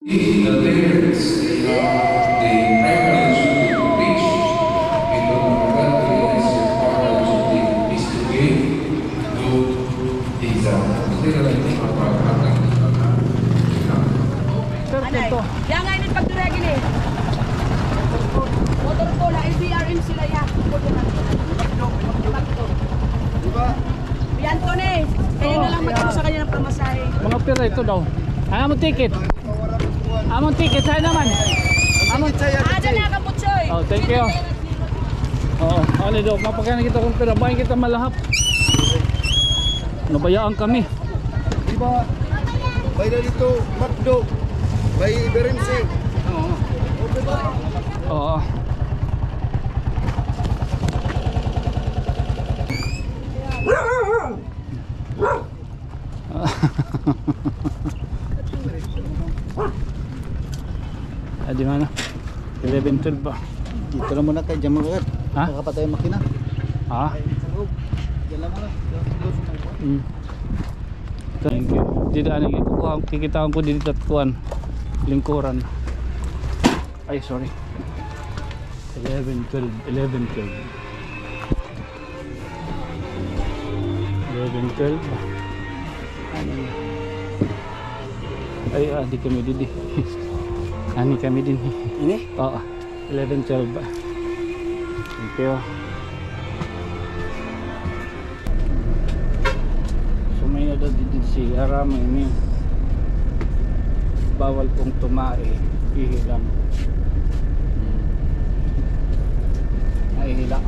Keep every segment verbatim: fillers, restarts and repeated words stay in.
The lyrics, they are the primary shooting page. Ito na maganda, yes, your primary shooting is to give good example. Hindi na lang ito mapapatang. Anay, yan nga ini pagduragin eh. Motor ko na L B R M sila yan. Yan to na eh. Kaya na lang magkano sa kanya ng pamasahe. Mga pira ito daw. Ay, amon ticket. Amon ticket, sa'yo naman. Amon. Ah, dyan na, Kaputsoy. Oh, thank you. Oo, ano daw, mapakain kita kung pira. Bahin kita malahap. Nabayaan kami. Di ba? May na dito, McDo. May Berensi. Oo. Oo. Ah, di man na. Eleven twelve ba? Dito lang muna kay Jam Rocket. Ha? Makapatay ang makina. Ha? Diyan lang muna. Mm. Thank you. Dito, ano, kikukuha, kikitaan ko dito at kuwan. Lingkuran. Ay, sorry. Eleven twelve, eleven twelve. Eleven twelve. Ano na? Ay, ah, di kami didi. Ani kami din. Ini? Oo. Eleven twelve. Thank you. So, may na daw didi si Arama ini. Bawal pong tumae. Ihi lang. Ay, ihi lang.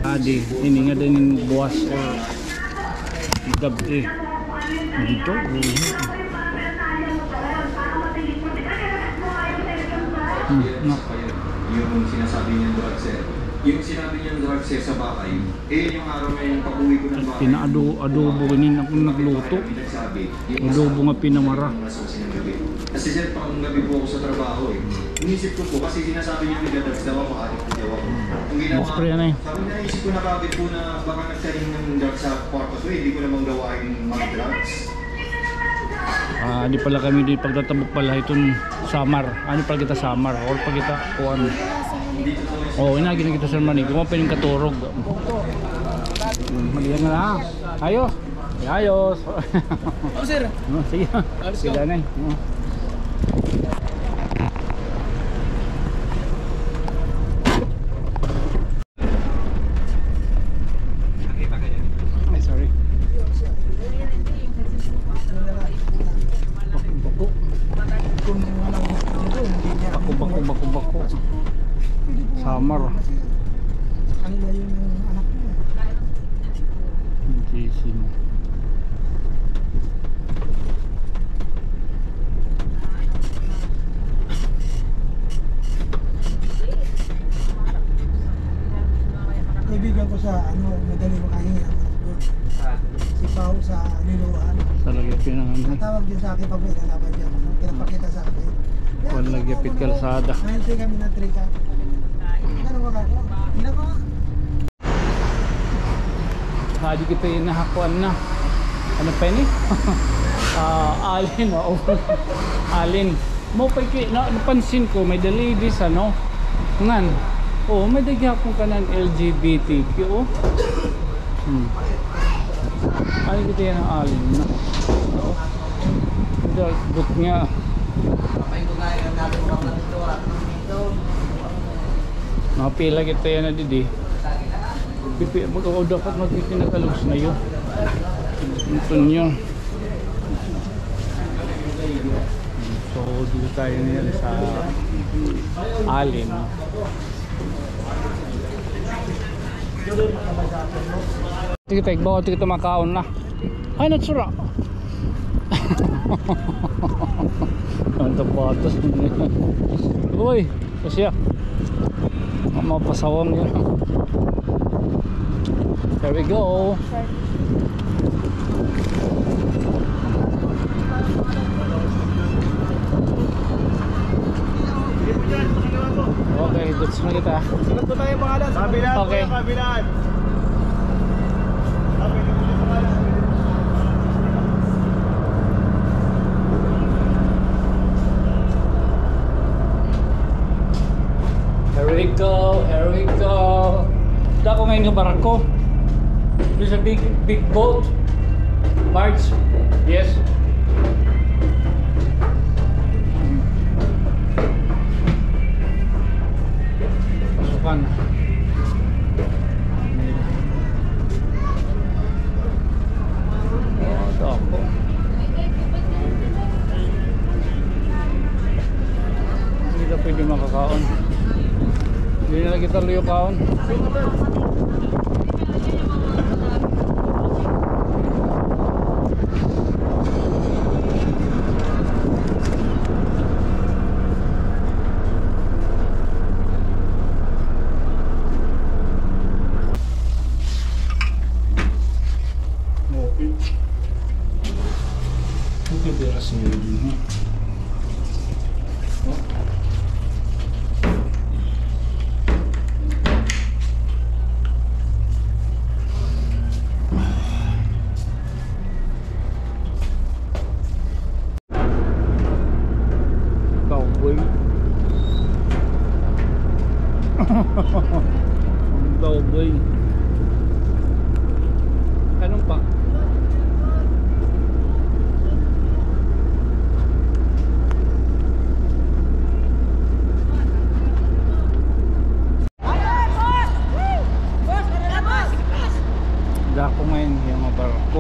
Adi, ini nga din buwas or gab-i. Dito. Hmm, no. Yung sinasabi niyang drug, sir. Yung sinabi niyang drug, sir, sa bahay. Eh, yung araw na yung pag-uwi ko ng bahay. Pinaado-, adobo, ganyan ako nagluto. Adobo nga pinamara. Kasi, sir, panggabi po ako sa trabaho, eh. Inisip ko po, kasi sinasabi niya nagda-drugs daw ako, adik po daw ako. Ang ginawa, sabi niya, naisip ko na kagad po na baka nagtanim ng drugs sa kwarto ko, eh. Hindi ko naman gawain mag-drugs. Ah, di pala kami di pagtatabok pala iton Samar. Ano pala kita Samar? Or pala kita kuan. Oh, ina, gina kita Samar ni. Kuma pa yung katurog. Hmm, maliyan na lang. Ayos. Ayos. Oh, sir. Oh, sige. Alis ka. Sige na eh. Oh. Ay, sorry. Bako-bako. Bako-bako, bako-bako. Samar. Ang gising. Kaibigan ko sa, ano, madali makahingi ang mga doon. Ah. Si Pao sa Liloan. Talaga pinangan. Ang tawag din sa akin pag may lalaban niya, pinapakita sa akin. Kuan lagi pit kalsada. Ngayon, kami ng trika. Ano ba ako? Hindi na ba? Adi kita inahakuan na. Ano pa ini? Ah, Allen, oo. Allen. Mo pa ki-, na, napansin ko, may the ladies, ano? Ngan. Oo, may da gihapon kanan L G B T Q, oh. Hmm. Ano kita yana, Allen, no? Ito, but nga. Mga pila kita yana didi. Pipi-, mag-, o, dapat magpipinakalogs na yun. Ito niyo. So, dito tayo ngayon sa Allen. Sige, tigbaw, tigbaw, makaon na. Ay, natsura. Ang tapatos. Uy, kasya. Ang mga pasawang yun. There we go. Okay, goods na kita. Sunod po tayo, mga lads. Kabilaan po. Okay. Yan, kabilaan. Okay, dito po tayo. Here we go, here we go. Dako ngay-an nga barko. There's a big, big boat. Barge. Yes. Pasukan. Oh, dako. Hindi ka pwede makakaon. Hindi na kita luyo kaon. Okay. Okay, pero sa inyo din, ha? Oh. Cowboy. Cowboy. Ano pa? Dako ngay-an nga mga barko.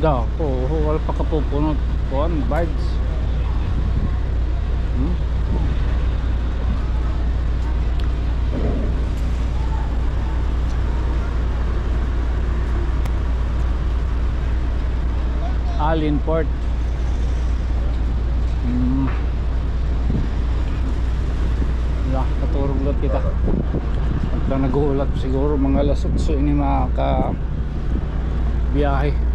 Dako, wala pa kapupuno. Kuan, barge. Hmm? Allen Port. Hmm. Wala, katurog liwat kita. Pagka naghuhulat siguro, mga alas otso ini makakabiyahe.